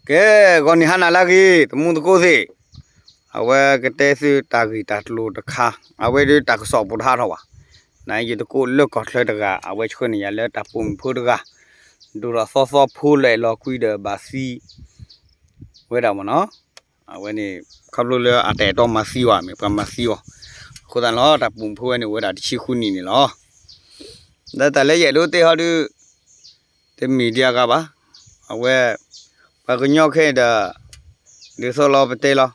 ကဲ, ဂီၤနံၤဟါနၤလၢအဂ့ၤ တံၤသကိးသ့ၣ်, အဝဲကတဲသုတၢ်ဂ့ၢ်တၢ်ကျိၤတခါ, အဝဲဒၣ်တၢ်ကစီၣ်ပူၤတဟးထီၣ်ဘၣ်, နယံၤသကိးလၢကီၢ်ချၢတဂၤ အဝဲဆှၢန့ၢ်ယၤလၢတၢ်ပိာ်မုၣ်ဖိတဂၤ, ဒိၣ်ထီၣ်သီသီဖိလၢအဲၣ်လီၤကွံဒီးဘၣ်သံ ဝဲဒၣ်မ့ၢ်နီၤ, အဝဲန့ၣ် ခီဖျိလၢအတၢ်အဲၣ်တီမၤသံအီၤ မ့ၢ်ပှၤမၤသံအီၤ, အဃိသတးန့ၣ်လီၤ တၢ်ပိာ်မုၣ်ဖိဝဲန့ၣ် အိၣ်ဝဲဒၣ်တဆံဃုနံၣ်န့ၣ်လီၤ. ဒီးတၢ်လၢယအဲၣ်ဒိးတဲဟီဒုး တမ့ၢ်ဒံးအဂၤဘၣ်, အဝဲ ပှၤကညီခဲအံၤဒီး ဒ်သိးလီၤပတဲလီၤ,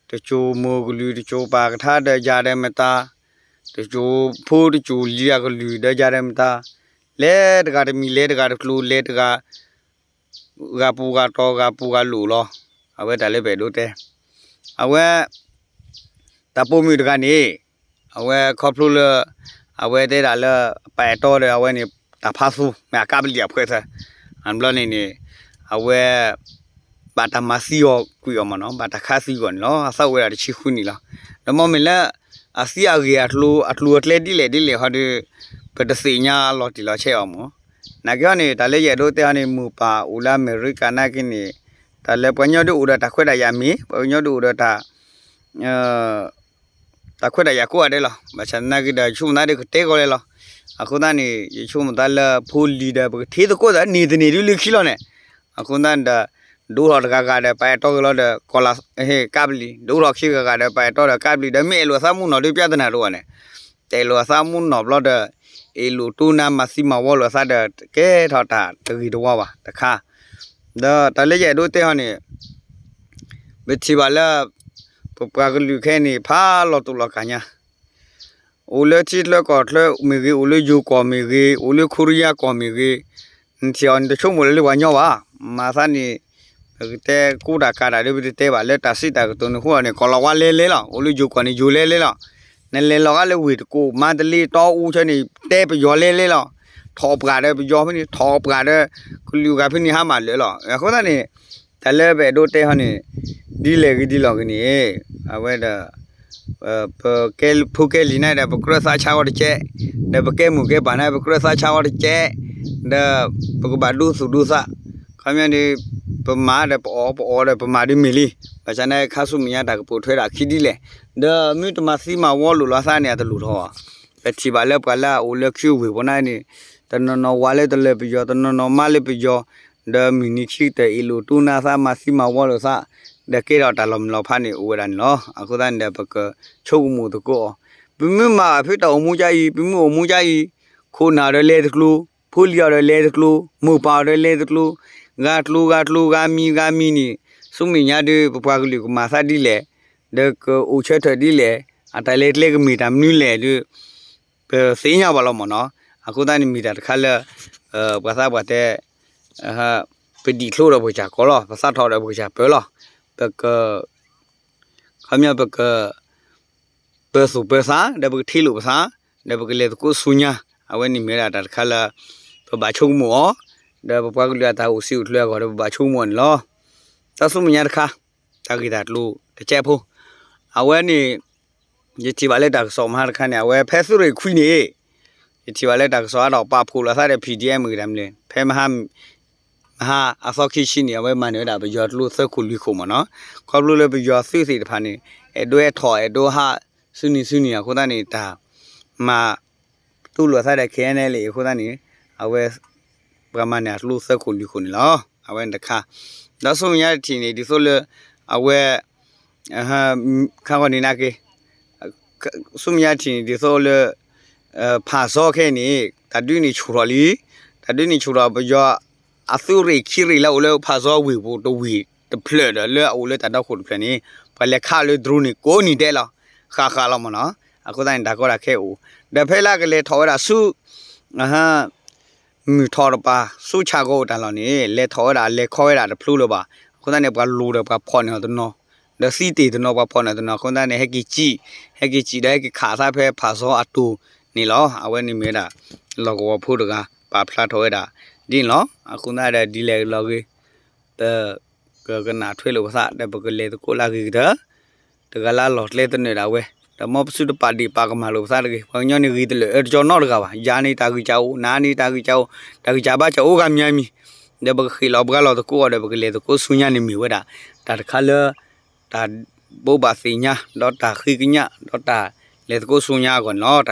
တစိၤမိၢ်ကလုာ် တစိၤပာ်ကထါဒီးယၤဒီးမတၤ, တစိၤဖိတစိၤလံၤအကလုာ်ဒီးယၤဒီးမတၤ, လဲၤတဂၤတမံၤ လဲၤတဂၤတကျိၤ လဲၤတဂၤ ဂၤပူၤဂၤတီၤ ဂၤပူၤဂၤလိာ်လီၤ. အဝဲတၢ်လၢပအဲၣ်ဒိးတဲ အဝဲ တၢ်ပိာ်မုၣ်တဂၤန့ၣ် အဝဲခီဖျိလၢ အဝဲတဲဒၣ်လၢ ပာ်အဲၣ်တီဒီးအဝဲန့ၣ် တၢ်ဖးသူ မ့ၢ်အကးပလံာ်အဖှဲးသၢ, အဘျီန့ၣ်န့ၣ် အဝဲ ဘၣ်တၢ်မၤသံအီၤကွံာ်အီၤမ့ၢ်နီၤ ဘၣ်တၢ်ခးသံကွံာ်အီၤန့ၣ်လီၤ. အသးအိၣ်ဝဲဒၣ်တဆံဃုနံၣ်လီၤ. ဒီးမ့မ့ၢ်လၢ အသံအဂ့ၢ်အကျိၤ အကျိၤအကျဲဒ်လဲၣ်ဒ်လဲၣ်ဟီဒီး ပတသ့ၣ်ညါလီၤတံၢ်လီၤဆဲးအီၤမ့ၢ်, နာ်က့ဟီန့ၣ် တၢ်လၢယအဲၣ်ဒိးတဲဟီန့ၣ် မိၢ်ပၢ်အိၣ်လၢအမဲရကၤနာ်က့န့ၣ် တၢ်လၢပှၤကညီဒုးအိၣ်ဒီးတၢ်ခွဲးတၢ်ယာ်မ့ၢ် ပှၤကညီဒုးအိၣ်ဒီးတၢ် တၢ်ခွဲးတၢ်ယာ်ကိးဂၤဒဲးလီၤ. ဘၣ်ဆၣ်သနာ်က့ဒီး ယဆိကမိၣ်သးဒီးကတဲကီးလဲၣ်လီၤ. အဃိသတးန့ၣ် ယဆိကမိၣ်သးလၢဖိလံၤဒီး ပကထံသကိးသးန့ၢ်တန့ၢ်ဒုးလၢခံလီၤန့ၣ်, အဃိသတးဒီး ဒိၣ်ထီၣ်တဂၤဂၤဒီး ပာ်အဲၣ်တီက့ၤလီၤဒီး ကီၤလၤ ကးပလံာ်, ဒိၣ်ထီၣ်ခံဂၤဂၤဒီး ပာ်အဲၣ်တီဒီးကးပလံာ် ဒီးမ့ၢ်အဲၣ်လိာ်အသးမူနီၢ်ဒုး ပျၢ်တနၢ်တအိၣ်ဘၣ်န့ၣ်, တအဲၣ်လိာ်အသးမူနီၢ်ဘျီဒီး အ့ၣ်လိာ်တူၢ်နါမၤသံမၤဝီလိာ်အသးဒီး ကဲထီၣ်တၢ်တဂ့ၤတဝါဘၣ်တခါ, ဒီးတၢ်လၢယအဲၣ်ဒိးတဲဟီန့ၣ် ပထံၣ်ဘၣ်လၢ ပပှၤကလုာ်ခဲအံၤန့ၣ် ဖးလီၤတူာ်လီၤကာ်ညါ, အိၣ်လၢထံချၢကီၢ်ချၢမ့ၢ်ဂ့ၤ, အိၣ်လၢယိၤကီၢ်မ့ၢ်ဂ့ၤ, အိၣ်လၢခိရံယါကီၢ်မ့ၢ်ဂ့ၤ, နထံၣ်အီၤန့ၣ် တဆိကမိၣ်လၢလၢပှၤကညီဘၣ်. မၤသးန့ၣ် ပကတဲကူတၢ်ကၤတၢ်ဒီး ပတတဲဘၣ်လၢတၢ်စံးတၢ်ကတိၤန့ၣ် ဃိအီၤန့ၣ် ကီၤလၤဝါလဲလဲလီၤ. အိၣ်လၢယိၤကီၢ်န့ၣ် ယိၤလဲလဲလီၤ. နလဲၤလီၤဂာ်လၢဝ့ၢ်တကူၣ် မါတလ့တီအူဆၢန့ၣ် တဲပယီၤလဲလဲလီၤ. ထီၣ်ပှၢ်ဒီးပယီၤဖဲန့ၣ် ထီၣ်ပှၢ်ဒီး ကလုာ်ဂၤဖဲန့ၣ် ဟါမၢ်လၢာ်လီၤ. အဃိသတးန့ၣ် တၢ်လၢပအဲၣ်ဒိးတဲဟီန့ၣ် ဒ်လဲၣ်ဂ့ၤဒ်လဲၣ်ဂ့ၤန့ၣ် အဝဲဒီး ပကဲဖိကဲလံၤန့ၣ်ဒီး ပကြၢးသးဆါဝဲတကဲး, ဒီးပကဲမိၢ်ကဲပၢ်န့ၣ် ပကြၢးသးဆါဝဲတကဲး, ဒီးပကဘၣ်ဒိသူၣ်ဒိသး, ခီပညီန့ၣ် ပမၤဒီးပအီၣ် ပအီၣ်ဒီးပမၤဒ်မ့ၢ်လံ. ဘၣ်ဆၣ်န့ၣ် ခါဆူမဲာ်ညါတၢ်ကပိာ်ထွဲဒၣ်အခံဒ်လဲၣ်, ဒီးမ့ၢ်တမၤသံမၤဝီလိာ်လီၤသးန့ၣ် အတလိၣ်ထီၣ်ဘၣ်. ပထံၣ်ဘၣ်လၢပှၤလၢအအိၣ်လၢခံဝ့ၢ်ပူၤန့ၣ်န့ၣ် တနီၤနီၤဝၤလၢတလၢာ်ပယီၤ တနီၤနီၤမါလၢပယီၤ, ဒီးမုၢ်နံၤခံကတၢၢ်အ့ၣ်လိာ်တူၢ်နါသး မၤသံမၤဝီလိာ်သး, ဒီးကဲထီၣ်တၢ်လီၤမုၢ်လီၤဖးန့ၣ် အိၣ်ဝဲဒၣ်န့ၣ်လီၤ. အဃိသတးန့ၣ်ဒီး ပကဆိကမိၣ်သကိးအီၤ, ပမ့ၢ်မၤဘၣ်ဖဲတၢ်အိၣ်မူကအံၤ ပမ့ၢ်အိၣ်မူကအံၤ ခိၣ်နၢ်ဒီးလဲၤတကျိၤ, ဖိလံၤအီၤဒီးလဲၤတကျိၤ, မိၢ်ပၢ်အီၤဒီးလဲၤတကျိၤ, ဂၤကျိၤဂၤကျိၤ ဂၤမံၤဂၤမံၤန့ၣ် ဆူမဲာ်ညါဒီး ပပှၤကလုာ်ကမၤသးဒ်လဲၣ်, ဒီးကအိၣ်ဆၢထၢၣ်ဒ်လဲၣ်, အတၢ်လဲၤကျဲကမ့ၢ်တၢ်မနုၤလဲၣ်ဒီး ပသ့ၣ်ညါဘၣ်လီၤမ့ၢ်နီၤ. အဃိသတးန့ၣ်မ့ၢ်တၢ်တခါလၢ ပှၤသးပှၢ်တဲ ပဒံးချိဒီးပကစၢ်ကီလီၤ, ပသးထီၣ်ဒီးပကစၢ်ပၢလီၤ, ပက ခီပညီပက ပၢသူၣ်ပၢသး ဒီးပကထံၣ်လိာ်ပသး ဒီးပကလဲၤသကိးဆူညါ, အဝဲန့ၣ်မ့ၢ်ဝဲဒၣ်တၢ်တခါလၢ ပဘၣ်ဆိကမိၣ်အီၤ, ဒီးပပှၤကလုာ်အတၢ်အိၣ်စံးအိၣ်ကျၢၤအဂီၢ်ဒီးပဘၣ်ဆိကမိၣ်အီၤန့ၣ်လီၤ. တၢ်ဆူမဲာ်ညါတခါ တၢ်ဂ့ၢ်တၢ်ကျိၤတကဲးဖိ, အဝဲန့ၣ် ယထံၣ်ဘၣ်လၢတၢ်ကစီၣ်မဟါတခါန့ၣ် အဝဲဖဲသုးရ့ၣ်ခွံန့ၣ် ယထံၣ်ဘၣ်လၢတၢ်ကစီၣ်အါထီၣ်ပာ်ဖှိၣ်လိာ်သးဒီး PDF မ့ၢ်ဂ့ၤတၢ်မနုၤလဲၣ် ဖဲမဟါ မဟါအသီခံဆံန့ၣ် အဝဲမၤန့ၢ်ဝဲဒၣ်ပယီၤကျိသၢခိၣ်လွံၢ်ခိၣ်မ့ၢ်နီၤ, ခီဖျိလၢပယီၤသုးသ့ၣ်တဖၣ်န့ၣ် အဲၣ်ဒိးဟဲထီၣ်အဲၣ်ဒိးဟး ဆူနံၤဆူနံၤအဃိသတးန့ၣ် တၢ်မၤတူၢ်လိာ်သးဒီး KNLA အဃိသတးန့ၣ် အဝဲ ပှၤမၤန့ၢ်အကျိသၢခိၣ်လွံၢ်ခိၣ်န့ၣ်လီၤ. အဝဲန့ၣ်တခါ, ဒီးဆူမဲာ်ညါတထံၣ်န့ၣ် ဒ်သိးလၢ အဝဲ ခါဂီၤန့ၣ်နာ်က့ ဆူမဲာ်ညါတထံၣ်န့ၣ် ဒ်သိးလၢ ဖၣ်စီခဲအံၤန့ၣ် တၢ်ဒုးန့ၣ်ဆူၣ်ထီၣ်လံ, တၢ်ဒုးန့ၣ်ဆူၣ်ထီၣ် ပယီၤအသုးရ့ၣ်ခံရ့ၣ်လၢအိၣ်လၢဖၣ်စီဝ့ၢ်ပူၤတဝ့ၢ်တဖျၢၣ်ဒီး လၢအအိၣ်လၢတၢ်ဒီခိၣ်တဖျၢၣ်န့ၣ် ပှၤလဲၤခးလၢ drone န့ၣ် ကိးနံၤဒဲးလီၤ, ဃၣ်ဃၣ်လီၤမ့ၢ်နီၤ. အဃိသတးန့ၣ် တၢ်ကီတၢ်ခဲအိၣ် ဒီးဖဲလၢကလဲၤထီၣ်ဝဲဒၣ်ဆူ မုၢ်ထီၣ်တပၤ ဆူဆၣ်ကီအိၣ်တၢ်လီၢ်န့ၣ် လဲၤထီၣ်ဝဲဒၣ်လဲၤခီဝဲဒၣ်တဖျိလၢၤဘၣ်. အဃိသတးန့ၣ် ပှၤလူၤဒီးပှၤဖီၣ်န့ၢ်အီၤတနီၤ, ဒီးသံတ့ၢ်တနီၤ ပှၤဖီၣ်န့ၢ်အီၤတနီၤ, အဃိသတးန့ၣ် ဟဲက့ၤစံၣ်, ဟဲက့ၤစံၣ်ဒီးဟဲက့ၤခးသးဖဲဖၣ်စီအတိၢ်န့ၣ်လီၤ. အဝဲန့ၣ်မ့ၢ်ဝဲဒၣ် လီၢ်ကဝီၤဖိတဂၤ ပာ်ဖျါထီၣ်ဝဲဒၣ်ဒ်န့ၣ်လီၤ. အဃိသတးဒီးဒ်လဲၣ်လီၤဂ့ၤ ပ ကကနၣ်ထွဲလိာ်ပသး ဒီးပကလဲၤသကိးလၢအဂ့ၤကတၢၢ်, တဂၤလၢအလီၢ်ကျဲသနၢၣ်ဒၣ်ဝဲ, ဒီးမ်ပစုတပာ်ဒ့ၣ်ပာ်ကမၣ်လိာ်ပသးတဂ့ၤ. ပှၤကညီန့ၣ်ဂ့ၤတလၢာ်အၢတကၠီနီတဂၤဘၣ်, ယၤန့ၣ်တၢ်ဂံၢ်စၢ်အိၣ်, နၤန့ၣ်တၢ်ဂံၢ်စၢ်အိၣ်, တၢ်ဂံၢ်စၢ်ဘါစၢ်အိၣ်ဂၤမံၤမံၤ, ဒီးပကဃ့ၢ်လီၤဘှါလီၤသကိးအီၤဒီး ပကလဲၤသကိးဆူညါန့ၣ်မ့ၢ်ဝဲဒၣ် တၢ်တခါလၢ တၢ်ဘိးဘၣ်သ့ၣ်ညါ ဒီးတၢ်ဃ့ကညး ဒီးတၢ်လဲၤသကိးဆူညါအဂီၢ်န့ၣ်လီၤ.